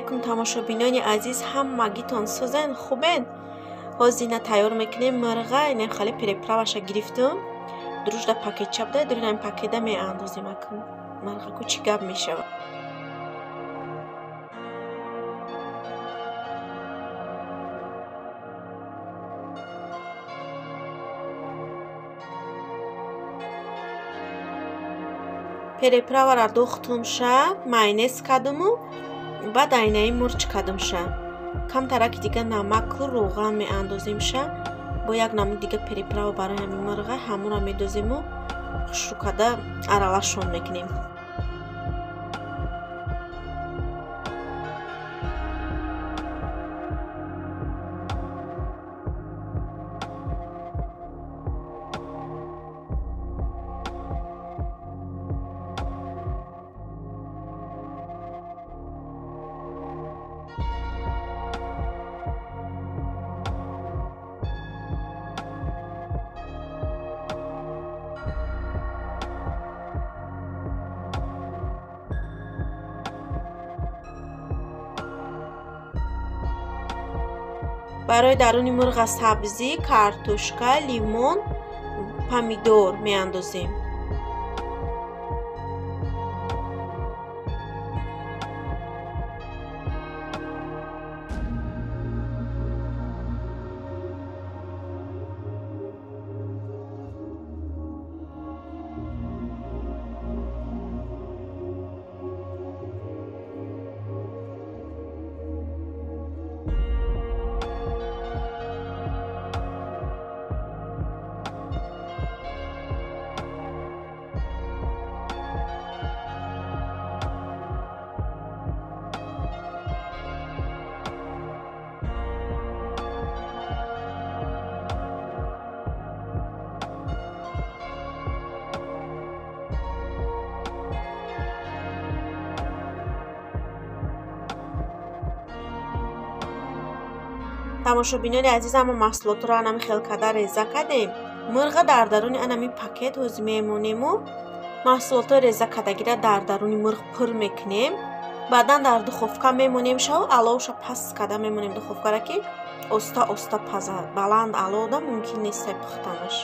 Алейкум тамошобинони азиз, ҳамагитон сӯзен хубен? Ҳозир ина тайёр мекунем мирға, инем хеле приправаша гирифтум. Дурушда пакетча буда, дуринам пакета меандозем акун. Мирғаку чӣ гап мешавад? Приправара духтумша, майонез кардуму баъд айнаи мурч кардумша. Камтараки дига намаку рӯған меандоземша. Бо як намуд дига приправа барои ҳамин мирға ҳамонро медозему хушрӯ карда аралашон мекунем. Барои даруни мурға сабзӣ, картошка, лимон, помидор меандозем. Тамошобинони азиз, ама маҳсулотро анами хел карда реза кардем. Мирға дар даруни анами пакет ҳозир мемонему маҳсулотҳои реза кардагиро дар даруни мирғ пур мекунем. Баъдан дар духовка мемонем шав, аловша паст карда мемонем духовкара, ки оста оста пазад. Баланд аловда мумкин нест пухтанаш.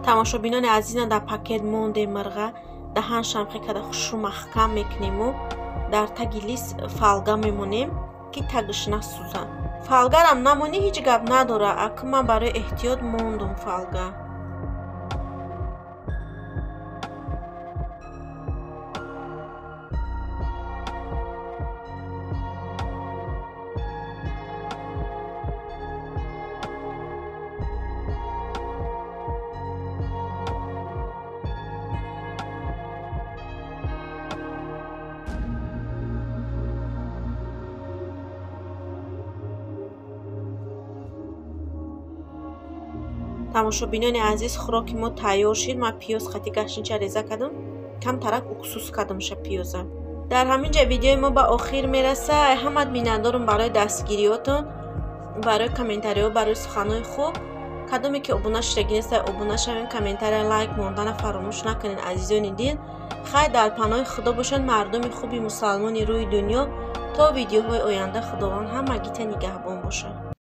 Тамошобинони азизна дар пакет мондем мирға, даҳан шамхе карда хушрӯ маҳкам мекунему дар таги лис фолга мемонем, ки тагиш насӯзад. Фолгарам намонӣ ҳеҷ гап надора, аку ман барои эҳтиёт мондум фолга. Тамошобинони азиз, хӯроки мо тайёр шид. Ман пиёз хати гашнича реза кардам, камтарак уксус кардамша пиёза. Дар ҳамин ҷа видеои мо ба охир мераса. Ҳамат миннатдорум барои дастгириётон, барои комментариҳо, барои суханҳои хуб. Кадоме ки обуна шудагӣ нестед, обуна шавем, комментария, лайк мондана фаромӯш накунед, азизони дил. Хайр, дар паноҳи Худо бошанд мардуми хуби мусалмони рӯи дунё. То видеоҳои оянда Худованд ҳамагита нигаҳбон бошад.